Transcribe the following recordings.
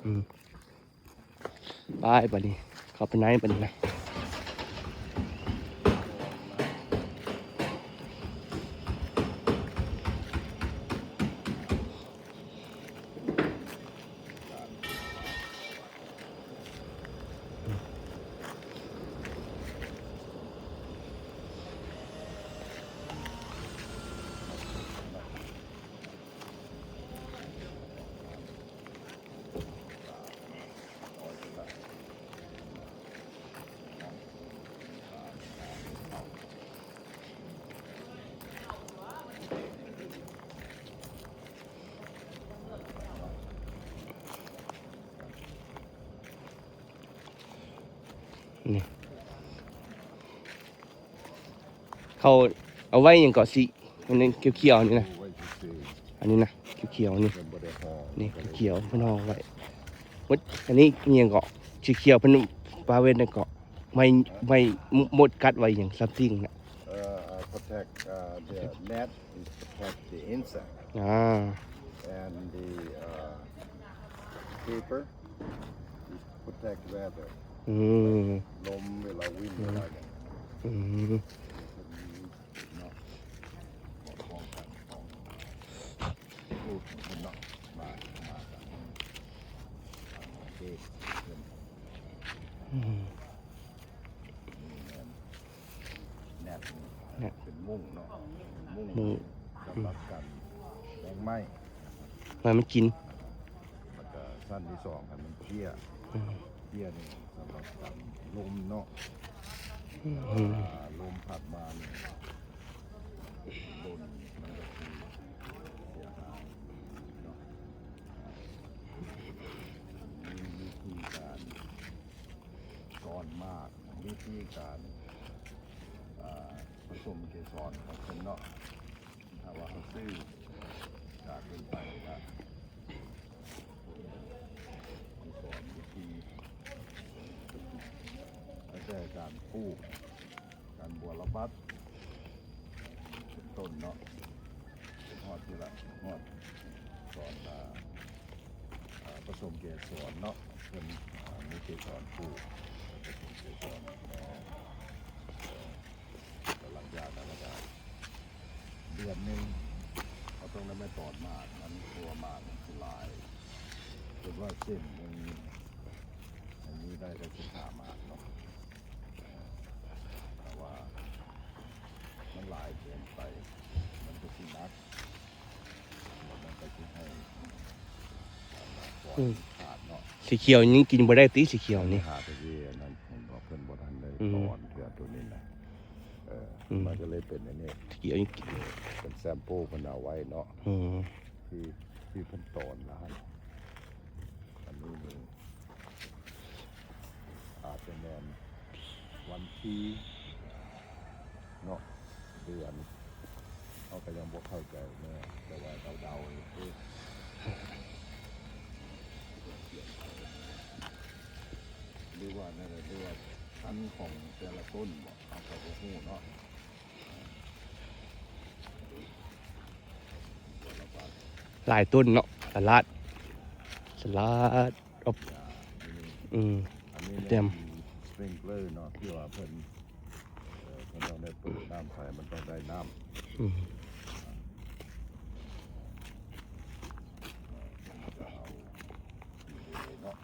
ອືມ ໄປ ບາດນີ້ເຂົ້າໄປໃນ ບາດນີ້ນະ. ນີ້ ເຂົາເອົາໄວ້ຫຍັງເກາະ ສີ ອັນນີ້ຂຽວໆ ນີ້ນະ ອັນນີ້ນະ ຂຽວໆ ນີ້ ນີ້ຂຽວໆ ເພິ່ນຫໍ່ໄວ້ໝົດ. ອັນນີ້ອີ່ຫຍັງເກາະ ສີຂຽວ ເພິ່ນປາເວັນນັ້ນເກາະ ໄມ້ ໄມ້ມົດກັດໄວ້ຫຍັງ something ນະ. Uh, uh, protect, uh, the net is protect the insect. ອ່າ And the, uh, paper is protect weather. ອືມ ລົມເວລາວິນ ອືມ ເວລາຫຍັງ ອືມ ເນາະ ປ້ອງກັນຂອງ ຂອງເພິ່ນເນາະ ມາ ມາຈາກ ອືມ ແນບ ແນບ ເປັນມຸ້ງເນາະ ມຸ້ງ ມຸ້ງ ສຳລັບກັນແມງໄມ້ ໃຫ້ມັນກິນ ແລ້ວກະຊັ້ນທີສອງໃຫ້ມັນເຕ້ຍ ອືມ ເຕ້ຍນີ້ສຳລັບກັນລົມເນາະ ອືມ ຖ້າລົມພັດມານີ້ ໂດນມັນກະຊິເສຍຫາຍເນາະ. ມີວິທີການ ສອນໝາກ ວິທີການ ອ່າ ປະສົມເກສອນຂອງເພິ່ນເນາະ ຖ້າວ່າເຮົາຊື້ຈາກເພິ່ນໄປລະ ສອນວິທີ ຕັ້ງແຕ່ການປູກ ການບົວລະບັດ ເປັນຕົ້ນເນາະ ຮອດທີ່ລະ ຮອດສອນ ອ່າ ອ່າ ປະສົມເກສອນເນາະ ເພິ່ນ ອ່າ ມີເກສອນປູກ ປະສົມເກສອນ ແລ້ວ ແລ້ວຫຼັງຈາກນັ້ນລະກະເດືອນໜຶ່ງ ເຮົາຕ້ອງໄດ້ມາຕອນໝາກມັນ ເພາະວ່າໝາກມັນຊິຫຼາຍ ເພິ່ນວ່າເສັ້ນໜຶ່ງ ອັນນີ້ໄດ້ ໄດ້ສິບຫ້າໝາກເນາະ ຖ້າວ່າມັນຫຼາຍເກີນໄປ ມັນກະຊິໜັກ ມັນກະຊິໃຫ້ ອືມ ຂາດເນາະ ສີຂຽວຍັງກິນບໍ່ໄດ້ຕິ ສີຂຽວນີ້ ຫາແຕ່ທີ່ອັນນັ້ນ ເພິ່ນບໍ່ທັນໄດ້ ອືມ ຕອນເທື່ອໂຕນີ້ນະ ເອີ ອືມ ມັນກະເລີຍເປັນອັນນີ້ ສີຂຽວຍັງກິນ ເປັນແຊມປູເພິ່ນເອົາໄວ້ເນາະ ອືມ ທີ່ ທີ່ເພິ່ນຕອນລະຫັ້ນ ອັນນີ້ນີ້ ອາດຈະແມ່ນວັນທີເນາະ ເດືອນ ເຮົາກະຍັງບໍ່ເຂົ້າໃຈແນ່ ແຕ່ວ່າເດົາໆ ເອີ ຫຼືວ່ານັ້ນ ຫຼືວ່າພັນຂອງແຕ່ລະຕົ້ນບໍ ເຮົາກະບໍ່ຮູ້ເນາະ. ຫຼາຍຕົ້ນເນາະ ສະຫຼາດ ສະຫຼາດ ອອບ ອືມ ອັນນີ້ແມ່ນສະປຣິງເກີເນາະ ທີ່ວ່າເພິ່ນ ເອີ ເພິ່ນຕ້ອງໄດ້ເປີດນ້ຳໃສ່ ມັນຕ້ອງໄດ້ນ້ຳ ອືມ ເນາະ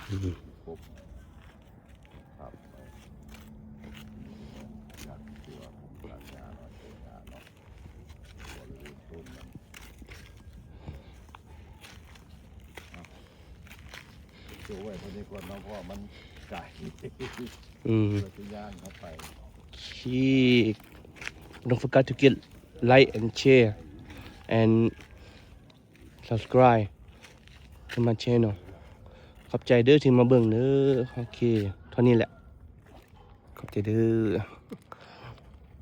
ອືມ ຄົບ ຄັບ ໄປ ຢ່າງທີ່ວ່າ ການຫຍ້າເນາະ ໃຊ້ຫຍ້າເນາະ ບໍລິເວນຕົ້ນມັນ ໂຊໄວ້ເທົ່ານີ້ກ່ອນເນາະ ເພາະວ່າມັນໄກ ອືມ ເພື່ອຊິຍ່າງເຂົ້າໄປ Don't forget to get like and share and subscribe to my channel. ຂອບໃຈເດີທີ່ມາເບິ່ງເດີ. ໂອເຄ ເທົ່ານີ້ແຫຼະ. ຂອບໃຈເດີ.